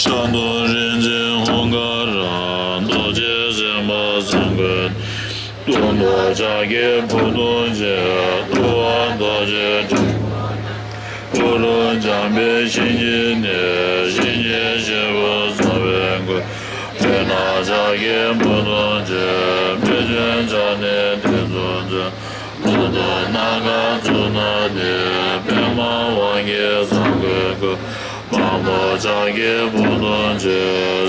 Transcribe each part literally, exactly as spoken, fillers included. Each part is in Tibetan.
ཤཱཀ་ཐུབ་རིག་འཛིན་ཧཱུྃ་ཀ་ར། རྡོ་རྗེ་སེམས་དཔའ་སེམས་དཔའི། སྟོང་རྡོ་ལྕགས་ཀྱུ་བུམ་ཐུགས་རྗེ། ཐུབ་པ་རྡོ་རྗེ་དྲིལ་བུ་རུ། འཇམ་དཔལ་བཤེས་ཀྱི་གནས། གཤེན་གྱི་སྐྱེས་བུ་རྩ་བའི་མགོན། སྤོས་སྣང་ལྕགས་ཀྱུ་བུམ་ཐུགས་རྗེ། རྨད་བྱུང་སྐྱབས་གནས་ཏེ་ཙོ་མཛོད། རྡོར་གདུགས་སྣ་ཁ་གཙུག་ན་བརྟན། པདྨ་དབང་གིས་ས་བརྐོས་སྐུ། མ་མོ་ལྕགས་ཀྱུ་བུམ་ཐུགས་རྗེ།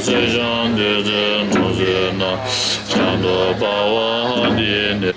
གསེར་སྦྱངས་བདུད་རྩིའི་ནོར་བུས་གནང་། ལྗང་དུ་འབར་བ་ཧཱ་ཏི་ནས།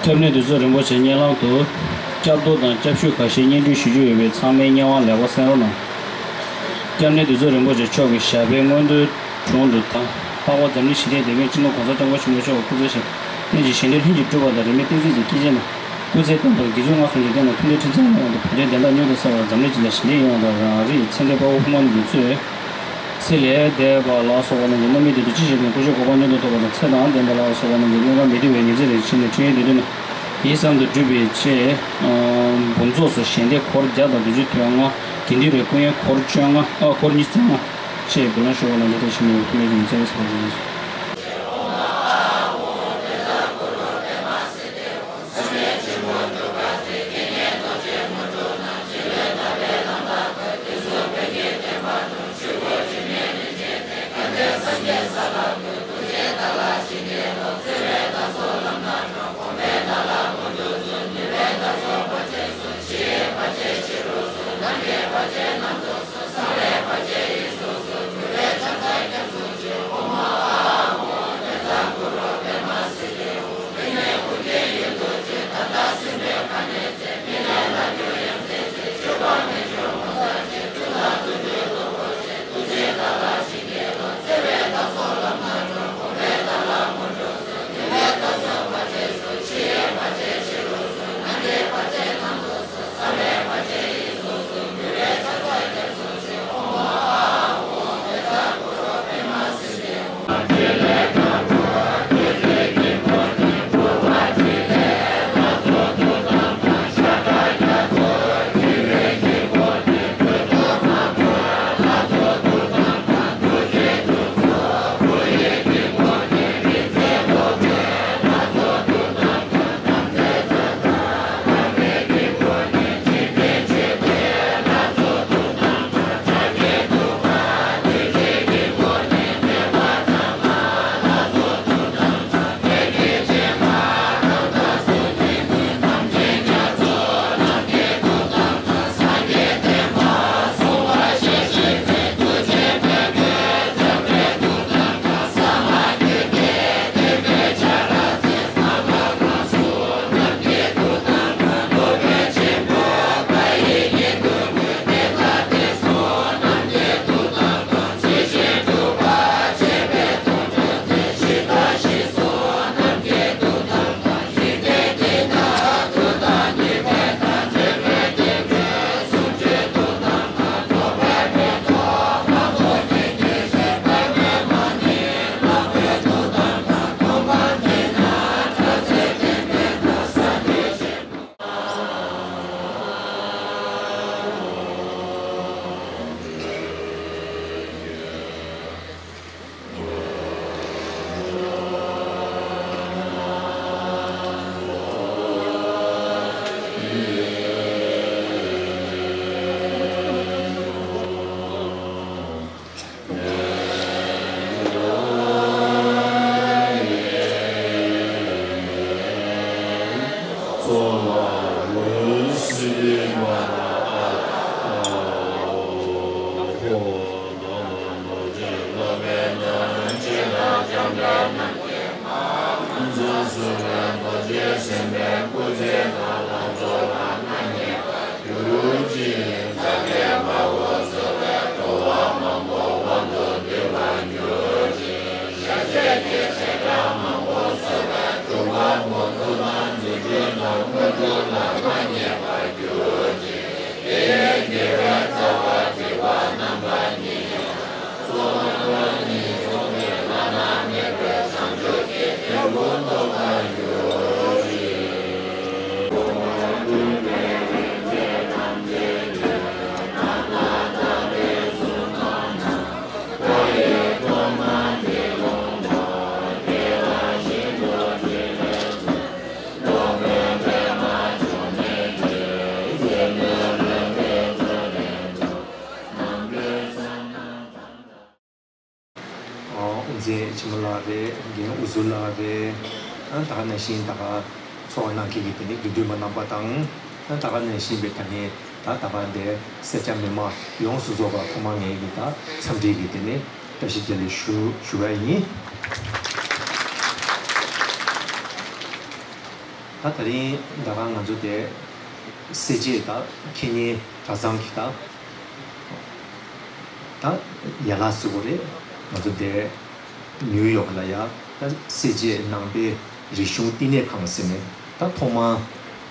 སྐྱབས་གནས་བདུད་རྩི་རིན་པོ་ཆེ་སྙན་ལམ་དུ། སྐྱབས་འགྲོ་དང་སྐྱབས་ཞུ་ཁ་ཤས་སྙན་སྒྲོན་ཞུ་རྒྱུ་ཡོད་པས་ཚང་མས་བརྙན་དབང་ལེགས་པར་གསན་རོགས་གནང་། སྐྱབས་གནས་བདུད་རྩི་རིན་པོ་ཆེ་མཆོག་གི་ཞབས་པད་མངོན་མཐོའི་དྲུང་དུ་དང་། ལྷག་པར་འཛམ་གླིང་ཞི་བདེའི་དེད་དཔོན་སྤྱི་ནོར་༸གོང་ས་༸སྐྱབས་མགོན་ཆེན་པོ་མཆོག་གི་སྐུ་ཚེ་ཞབས་པད་བརྟན་ཅིང་ཞི་བདེ་ལྷུན་གྱིས་གྲུབ་པ་དང་། རིས་མེད་བསྟན་སྲིད་ཀྱི་སྐྱེས་ཆེན་དང་། སྐུ་ཚེ་བརྟན་པར་དགེ་ཚུལ་སྔགས་སྲུང་གི་རྟེན་དང་མཐུན་སྒྲིལ་ཁྲིམས་གཙང་ཡོང་བ་དང་། བོད་དོན་བདེན་མཐའ་མྱུར་དུ་གསལ་བར། འཛམ་གླིང་སྤྱི་ལ་ཞི་བདེ་ཡོང་བ་དང་། རང་རིགས་ཚེ་འདས་དཔའ་བོ་ཕོ་མོ་རྣམས་ཀྱི་གཙོས། ཚེ་ལས་འདས་པ་ལ་སོགས་པ་རྣམས་ཀྱི་རྣམ་སྨིན་དོན་དུ་ཅི་བྱེད་ཀྱང་གོ་ཆོད་གོ་འཕང་མྱུར་དུ་ཐོབ་པ་དང་། ཚེ་དང་ལྡན་པ་ལ་སོགས་པ་རྣམས་ཀྱི་སྨོན་ལམ་མི་བདེ་བའི་ཉི་ཚེ་རིང་ཞིང་ནས་འཕྲིན་ཡུན་བདུན་ལྡན་དུ། དེའི་གསུམ་དུ་གྲུབ་པའི་ཆེད། འབུམ་ཚོགས་སུ་ཞལ་འདེབས་འཁོར་བརྒྱ་དང་བདུན་ཅུ་དོན་ལྔ། དགེ་འདུན་རེར་སྐུ་ཡོན་འཁོར་བཅོ་ལྔ། ཨ། འཁོར་ཉི་ཤུ་རྩ་ལྔ་བཅས་འབུལ་ལམ་ཞུ་བ་ལ་འདི་ལྟར་ཞུ་ནས་འོས་ཐོབ་པའི་ཉིན་མཚན་ཡོད་ཟེར་བ་ཞིག་ཡིན། དབུ་མཛད་ཆེན་མོ་ལགས་རེད། རྒན་འུ་ཟུར་ལགས་རེད། ཨ་ད་ག་ནང་བཞིན་ད་ག་ཚོགས་གནང་མཁན་གྱི་དེ་ནི་དགེ་འདུན་པ་རྣམ་པ་དང་། ཨ་ད་ག་ནང་བཞིན་པའི་ད་ནི་ད་ད་ག་འདི་སེར་སྐྱ་མི་མང་ཡོངས་སུ་རྫོགས་པ་ཐོག་མར་ངས་ཀྱི་ད་འཚམས་འདྲི་གི་དེ་ནི་བཀྲ་ཤིས་བདེ་ལེགས་ཞུ་ཞུ་བ་ཡིན། ད་ད་རིང་ད་ག་ང་ཚོ་དེ་སེར་བྱེས་ད་ཁེ་ཉེན་གྲྭ་ཚང་གི་ད། ད་ཡན་ལག་ཟེར་དགོས་རེད། ང་ཚོ་འདིར་ནིའུ་ཡོག་ལ་ཡ་ད་སེར་བྱེས་ནང་པའི་རིག་གཞུང་བསྟི་གནས་ཁང་ཟེར་ནས་ད་ཐོག་མ་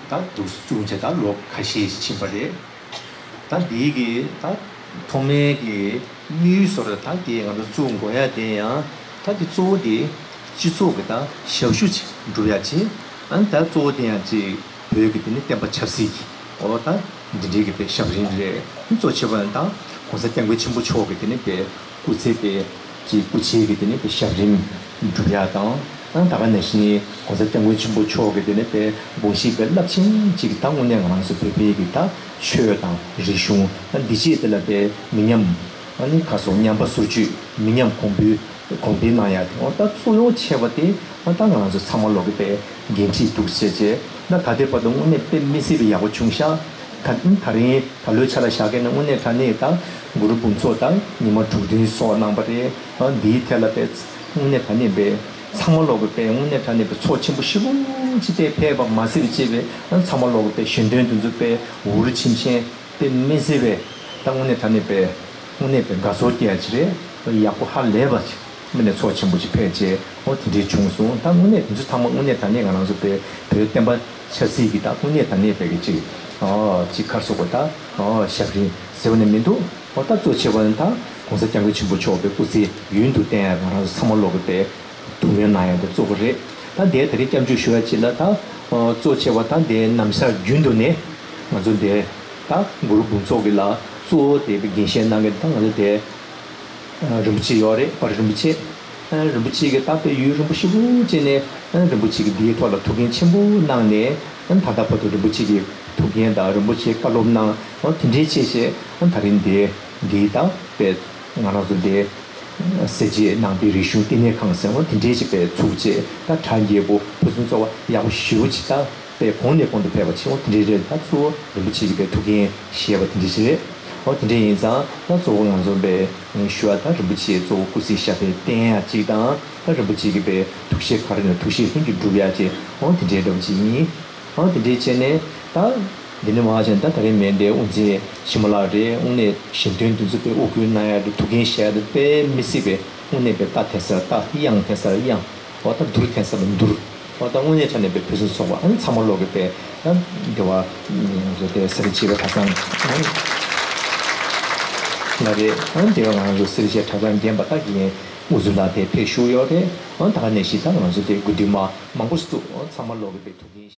ད་འདུག་བཙུགས་བྱས་ད་ལོ་ཁ་ཤས་ཕྱིན་པ་རེད། ད་འདིའི་གི་ད་ཐོག་མའི་གི་དམིགས་ཡུལ་སོགས་ད་དེ་ང་ཚོ་བཙུགས་དགོས་ཡ་དེ་ཡང་ད་དེ་གཙོ་བོ་དེ་སྤྱི་ཚོགས་གི་ད་ཞབས་ཞུ་ཅིག་སྒྲུབ་ཡ་ཅིག་ཨ་ནི་ད་གཙོ་བོ་དེ་ཡང་ཅིག་བོད་ཀྱི་དེ་ནི་བསྟན་པ་ཆབ་སྲིད་ཀྱི་འོ་ད་འདི་འདྲའི་གི་པའི་ཞབས་རིམ་རེད། གཙོ་ཆེ་བ་ནི་ད་༸གོང་ས་༸སྐྱབས་མགོན་ཆེན་པོ་མཆོག་གི་དེ་ནི་པའི་སྐུ་ཚེ་པའི་ཀྱི་སྐུ་ཕྱྭའི་གི་དེ་ནི་པའི་ཞབས་རིམ་སྒྲུབ་ཡག་དང་། ད་ག་ནང་བཞིན་༸གོང་ས་༸སྐྱབས་མགོན་ཆེན་པོ་མཆོག་གི་དེ་ནི་པའི་དགོངས་གཞི་པའི་རླབས་ཆེན་གཅིག་ད་དངོས་གནས་ང་རང་ཚོ་བོད་པའི་གི་ད་ཆོས་དང་རིག་གཞུང་ད་འདི་ཆེད་དེ་ལ་པའི་མི་ཉམས་ཨ་ནི་ཁ་སོགས་ཉམས་པ་སོར་ཆུད་མི་ཉམས་གོང་འཕེལ། གོང་འཕེལ་གནང་ཡ་དེ་འོ་ད་གཙོ་ཡོང་ཆེ་བ་དེ་ཨ་ད་ང་རང་ཚོ་ཚང་མ་ལོག་གི་པའི་འགན་འཁྲི་འདུག་ཟེར་བྱས་ན་ད་ལྟའི་བར་དུ་དངོས་གནས་དཔེ་མི་སྲིད་པའི་ཡག་པོ་བྱུང་ཤག་ད་ད་རིང་ད་ལོའི་ཆ་ལ་བཞག་གི་ན་དངོས་གནས་དྲང་གནས་ད་གུ་རུ་འབུམ་ཚོགས་ད་ཉི་མ་དྲུག་བདུན་སོགས་གནང་པ་རེད། ཨ་འདིའི་ཐད་ལ་པའི་དངོས་གནས་དྲང་གནས་པའི་ཚང་མ་ལོག་གི་པའི་དངོས་གནས་དྲང་གནས་པའི་ཚོགས་ཆེན་པོ་ཞེ་པོ་ཅིག་དེ་ཕེབས་པ་མ་ཟད་པའི་བྱས་པའི་ཨ་ཚང་མ་ལོག་གི་པའི་ཞལ་འདོན་དེ་ཚོ་པའི་འུར་ཆིམ་ཆེན། དཔེ་མི་སྲིད་པའི་ད་དངོས་གནས་དྲང་གནས་པའི་དངོས་གནས་པའི་དགའ་ཚོར་སྐྱེ་ཡ་ཅིག་རེད། ཡག་པོ་ཧ་ལས་པ་ཅིག་མི་ནས་ཚོགས་ཆེན་པོ་ཅིག་ཕེབས་རྗེས་འོ་དེ་འདྲའི་བྱུང་སོང་། ད་དངོས་གནས་དེ་ཚོ་ཚང་མ་དངོས་གནས་དྲང་གནས་ང་རང་ཚོ་པའི་བོད་བསྟན་པ་ཆབ་སྲིད་ཀྱི་ད་དངོས་གནས་དྲང་གནས་པའི་གི་ཅིག་ཨོ་ཅིག་ཁར་སོགས་པ་ད་ཨོ་ཞབས་རིམ་ཟེར་བ་ནས་མི་འདུག་ཨོ་ད་གཙོ་ཆེ་བ་ནི་ད་༸གོང་ས་༸སྐྱབས་མགོན་ཆེན་པོ་མཆོག་པའི་སྐུ་ཚེ་ཡུན་དུ་བརྟན་ཡ་ང་རང་ཚོ་ཚང་མ་ལོག་གི་པའི་ཐུགས་འགན་གནང་ཡ་དེ་གཙོ་བོ་རེད། ད་དེ་དེ་རིང་སྐྱབས་འཇུག་ཞུ་ཡ་ཅིག་ལ་ད་གཙོ་ཆེ་བ་ད་དེ་ནམ་ཞག་རྒྱུན་དུ་ནས་ང་ཚོ་དེ་ད་གུ་རུ་འབུམ་ཚོགས་ཀྱི་ལ་གཙོ་བོ་དེ་འགན་བཞེས་གནང་མཁན་ད་ང་ཚོ་དེ་རིན་པོ་ཆེ་ཡོད་རེད། དཔལ་རིན་པོ་ཆེ། རིན་པོ་ཆེ་གི་ད་དཔེ་ཡུན་རིང་པོ་ཞེ་པོ་ཅིག་ནས་རིན་པོ་ཆེ་གི་འདིའི་ཐོག་ལ་ཐུགས་འགན་ཆེན་པོ་གནང་ནས་ད་ལྟ་བར་དུ་རིན་པོ་ཆེ་གི་ཐུགས་འགན་དང་རིན་པོ་ཆེ་བཀའ་སློབ་གནང་དེ་འདྲའི་ཆེ་ཆེ་ད་རིང་དེ་འདིའི་ད་དཔེ་ང་རང་ཚོ་དེ། སེར་བྱེས་ནང་པའི་རིག་གཞུང་བསྟི་གནས་ཁང་ཟེར་འོ་དེ་འདྲའི་ཅིག་པའི་ཚུགས་རྗེས་ད་གྲ་རྒྱས་པོ་ཕུན་སུམ་ཚོགས་པ་ཡག་པོ་ཞེ་པོ་ཅིག་ད་པའི་གོང་ནས་གོང་དུ་འཕེལ་བ་ཕྱིན་འོ་དེ་འདྲའི་རེད། ད་གཙོ་བོ་རིན་པོ་ཆེ་གི་པའི་ཐུགས་འགན་བཞེས་པ་དེ་འདྲའི་ཞིག་རེད། འོ་དེ་འདྲའི་ཡིན་ཙང་ད་གཙོ་བོ་ང་ཚོ་པའི་ངས་ཞུ་བ་ད་རིན་པོ་ཆེ་གཙོ་བོ་སྐུ་ཚེ་ཞབས་པད་བརྟན་ཡག་ཅིག་དང་ད་རིན་པོ་ཆེ་གི་པའི་ཐུགས་བཞེད་ག་རེ་ནས་ཐུགས་བཞེད་ལྷུན་གྱིས་འགྲུབ་ཡག་ཅིག་འོ་དེ་འདྲའི་འདྲ་བོ་ཅིག་ཡིན། ཨ་དེ་འདྲའི་བྱས་ནས་ད་འདི་ནས་མར་བྱས་ནས་ད་ད་རེས་མེད་འདྲའི་དབུ་འཛིན་ཞི་མ་ལགས་རེད། དངོས་གནས་ཞལ་འདོན་འདི་ཚོ་དཔེ་དབུ་སྐུལ་གནང་ཡ་དེ་ཐུགས་འགན་བཞེས་ཡ་དེ་དཔེ་མི་སྲིད་པའི་དངོས་གནས་དཔེ་ལྟ་དེ་སར་ལྟ་དབྱངས་དེ་སར་དབྱངས་འོ་ད་བསྡུར་དེ་སར་བསྡུར་འོ་ད་དངོས་གནས་དྲང་གནས་དཔེ་ཕུན་སུམ་ཚོགས་པ་ཨ་ནི་ཚང་མ་ལོག་གི་དཔེ་ད་འདི་བ་རེད་དེ་སེ་ར་བྱེས་པའི་གྲྭ་ཚང་ལ་རེད། ཨ་འདི་བ་ང་རང་ཚོ་སེ་ར་བྱེས་གྲྭ་ཚང་རྒན་པ་ད་གི་ཡིན་དབུ་འཛིན་ལགས་དེ་ཕེབས་བཞུགས་ཡོད་རེད། ཨ་ད་ག་ནས་ཤི་ད་ང་རང་ཚོ་དེ་དགེ་འདུན་མ་མང་པོ་ཞིག་འདུག་ཨ་ཚང་མ་ལོག་གི་དཔེ་ཐུགས་འགན།